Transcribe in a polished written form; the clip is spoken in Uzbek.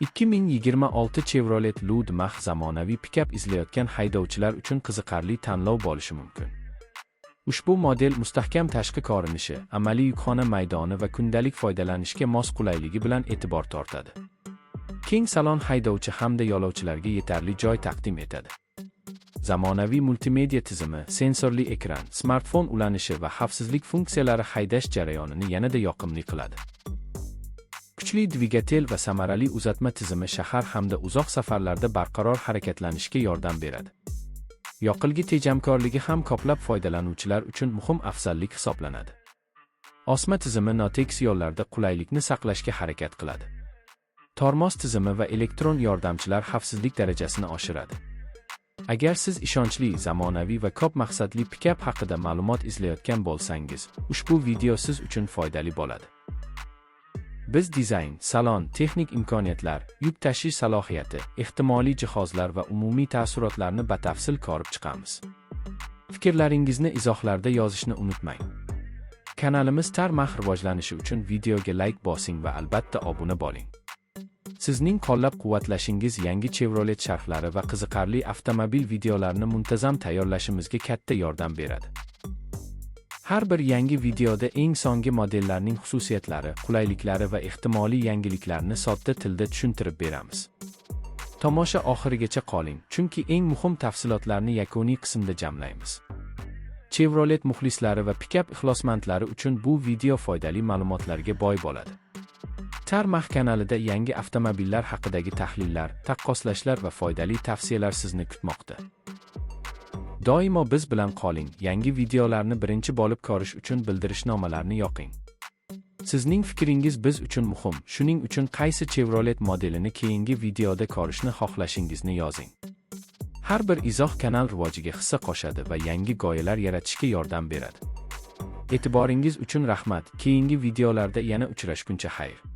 2026 Chevrolet Lumina D-Max zamonaviy pikap izlayotgan haydovchilar uchun qiziqarli tanlov bo'lishi mumkin. Ushbu model mustahkam tashqi ko'rinishi, amaliy yukxona maydoni va kundalik foydalanishga mos qulayligi bilan e'tibor tortadi. Keng salon haydovchi hamda yo'lovchilarga yetarli joy taqdim etadi. Zamonaviy multimedia tizimi, sensorli ekran, smartfon ulanishi va xavfsizlik funksiyalari haydash jarayonini yanada yoqimli qiladi. Kuchli dvigatel va samarali uzatma tizimi shahar hamda uzoq safarlarda barqaror harakatlanishga yordam beradi. Yoqilgi tejamkorligi ham ko'plab foydalanuvchilar uchun muhim afzallik hisoblanadi. Osma tizimi notekis yo'llarda qulaylikni saqlashga harakat qiladi. Tormoz tizimi va elektron yordamchilar xavfsizlik darajasini oshiradi. Agar siz ishonchli, zamonaviy va ko'p maqsadli pikap haqida ma'lumot izlayotgan bo'lsangiz, ushbu video siz uchun foydali bo'ladi. Biz dizayn, salon, texnik imkoniyatlar, yuk tashish salohiyati, ehtimoliy jihozlar va umumiy taassurotlarni batafsil ko'rib chiqamiz. Fikrlaringizni izohlarda yozishni unutmang. Kanalimiz tarmoq rivojlanishi uchun videoga like bosing va albatta obuna bo'ling. Sizning qo'llab-quvvatlashingiz yangi Chevrolet sharhlari va qiziqarli avtomobil videolarini muntazam tayyorlashimizga katta yordam beradi. Har bir yangi videoda eng so'nggi modellarning xususiyatlari, qulayliklari va ehtimoliy yangiliklarni sodda tilda tushuntirib beramiz. Tomosha oxirigacha qoling, chunki eng muhim tafsilotlarni yakuniy qismda jamlaymiz. Chevrolet muxlislari va pikap ixlosmandlari uchun bu video foydali ma'lumotlarga boy bo'ladi. Tarmoq kanalida yangi avtomobillar haqidagi tahlillar, taqqoslashlar va foydali tavsiyalar sizni kutmoqda. Doimo biz bilan qoling, yangi videolarni birinchi bo'lib ko'rish uchun bildirishnomalarni yoqing. Sizning fikringiz biz uchun muhim, shuning uchun qaysi Chevrolet modelini keyingi videoda ko'rishni xohlashingizni yozing. Har bir izoh kanal rivojiga hissa qo'shadi va yangi g'oyalar yaratishga yordam beradi. E'tiboringiz uchun rahmat. Keyingi videolarda yana uchrashguncha xayr.